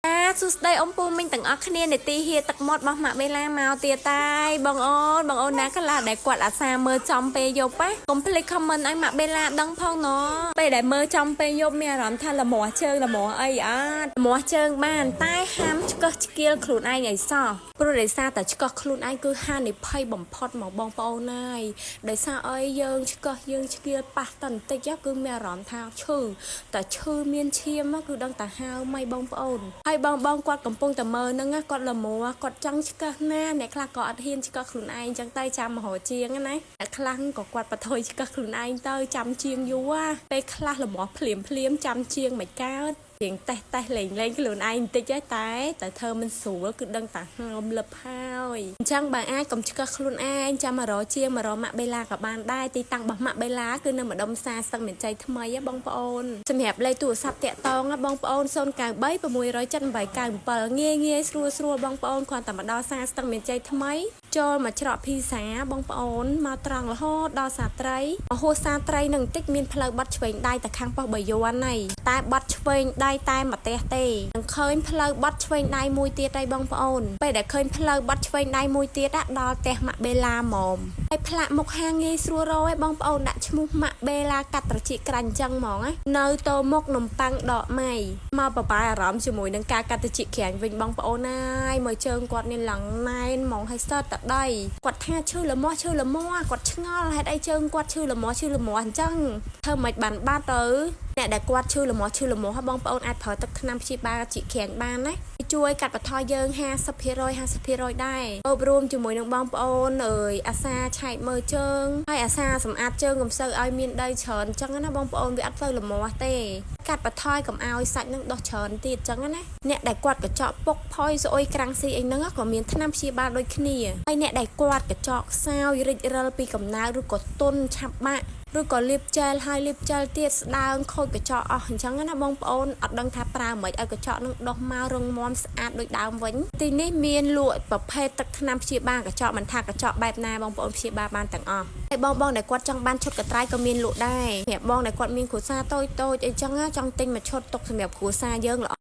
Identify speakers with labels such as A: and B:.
A: អាសួស្តីអ៊ំពូមីងទាំងអស់គ្នានេតិហៀទឹកមាត់របស់ម៉ាក់បេឡាមកទៀតតែបងអូនបងអូនណាខ្លះដែលគាត់អាសាមើលចំពេលយប់ណាកុំភ្លេច comment ឲ្យម៉ាក់បេឡាដឹងផងណពេលដែលមើលចំពេលយប់មានអារម្មណ៍ថាលមាស់ជើងលមាស់អីអត់លមាស់ជើងបានតែហាមឆ្កឹះឆ្កៀលខ្លួនឯងអីសោះព្រោះដោយសារតែឆ្កឹះខ្លួនឯងគឺហានិភ័យបំផុតមកបងប្អូនហើយដោយសារអីយើងឆ្កឹះយើងឆ្កៀលប៉ះតន្តិចគឺមានអារម្មណ៍ថាឈឺតែឈឺមានឈាមគឺដឹងតែហើមហើយបងប្អូនហើយបងបងគាត់កំពុងតែមើលហ្នឹងគាត់លមួគាត់ចង់ឆ្កឹះណាអ្នកខ្លះក៏អត់ហ៊ានឆ្កឹះខ្លួនឯងចឹងទៅចាំមករកជាងណាអ្នកខ្លះក៏គាត់បថុយឆ្កឹះខ្លួនឯងទៅចាំជាងយូរពេលខ្លះលមាស់ភ្លាមភ្លាមចាំជាងមិនកើតជាងតេះតេះលេងលេងខ្លួនឯងបន្តិចតែតែធ្វើមិនស្រួលគឺដឹងតែហើមលឹបហើយអញ្ចឹងបើអាចកុំឆ្កឹះខ្លួនឯងចាំមករកជាងមករកម៉ាក់បេឡាក៏បានដែរទីតាំងរបស់ម៉ាក់បេឡាគឺនៅម្ដុំផ្សារស្ទឹងមានជ័យថ្មីបងប្អូនសម្រាប់លេខទូរស័ព្ទតាក់តងបងប្អូន093 678 97ងាយងាយស្រួលស្រួលបងប្អូនគ្រាន់តែមកដល់ផ្សារស្ទឹងមានជ័យថ្មីចូលមកច្រកភីសាបងប្អូនមកត្រង់រហូតដល់សាត្រីមហួសសាត្រីនឹងបន្តិចមានផ្លូវបត់ឆ្វេងដៃទៅខាងប៉ុស្តិ៍បាយ័នហើយតែបត់ឆ្វេងដៃតែមួយផ្ទះទេនឹងឃើញផ្លូវបត់ឆ្វេងដៃមួយទៀតហើយបងប្អូនពេលដែលឃើញផ្លូវបត់ឆ្វេងដៃមួយទៀតដល់ផ្ទះម៉ាក់បេឡាហ្មងហើយផ្លាកមុខហាងងាយស្រួលរកឯងបងប្អូនដាក់ឈ្មោះម៉ាក់បេឡាកាត់ត្រចៀកក្រាញ់អញ្ចឹងហ្មងណានៅតមុខនំប៉័ងដកម៉ៃមកបបាយអារម្មណ៍ជាមួយនឹងការកាត់ត្រចៀកក្រាញ់វិញបងប្អូនណាយមើលជើងគាត់នេះឡើងណែនហ្មងហើយសើតតដីគាត់ថាឈឺលមាស់ឈឺលមាស់គាត់ឆ្ងល់ហេតុអីជើងគាត់ឈឺលមាស់ឈឺលមាស់អញ្ចឹងធ្វើមិនបានបាត់ទៅអ្នកដែលគាត់ឈឺលមាស់ឈឺលមាស់បងប្អូនអាចប្រើទឹកថ្នាំព្យាបាលជីក្រាញ់បានណាជួយកាត់បន្ថយយើង50% 50%ដែរអបរួមជាមួយនឹងបងប្អូនអើយអាសាឆែកមើលជើងហើយអាសាសម្អាតជើងកុំសូវឲ្យមានដីច្រើនអញ្ចឹងណាបងប្អូនវាអត់ទៅលមាស់ទេកាត់បន្ថយកុំឲ្យសាច់នឹងដោះច្រើនទៀតអញ្ចឹងណាអ្នកដែលគាត់កញ្ចក់ពុកផុយស្អុយក្រាំងស៊ីអីហ្នឹងក៏មានថ្នាំព្យាបាលដូចគ្នាហើយអ្នកដែលគាត់កញ្ចក់ខ្សោយរិចរិលពីកំណើតឬក៏ទុនឆាប់បាក់ឬក៏លាបជែលហើយលាបជែលទៀតស្ដើងខូចកញ្ចក់អស់អញ្ចឹងណាបងប្អូនអត់ដឹងថាប្រើមិនឲ្យកញ្ចក់នឹងដុះមករឹងមាំស្អាតដូចដើមវិញទីនេះមានលក់ប្រភេទទឹកថ្នាំព្យាបាលកញ្ចក់មិនថាកញ្ចក់បែបណាបងប្អូនព្យាបាលបានទាំងអស់ហើយបងបងដែលគាត់ចង់បានឈុតកត្រៃក៏មានលក់ដែរសម្រាប់បងដែលគាត់មានគ្រួសារតូចតូចអីចឹងចង់ទិញមួយឈុតទុកសម្រាប់គ្រួសារយើងល្អ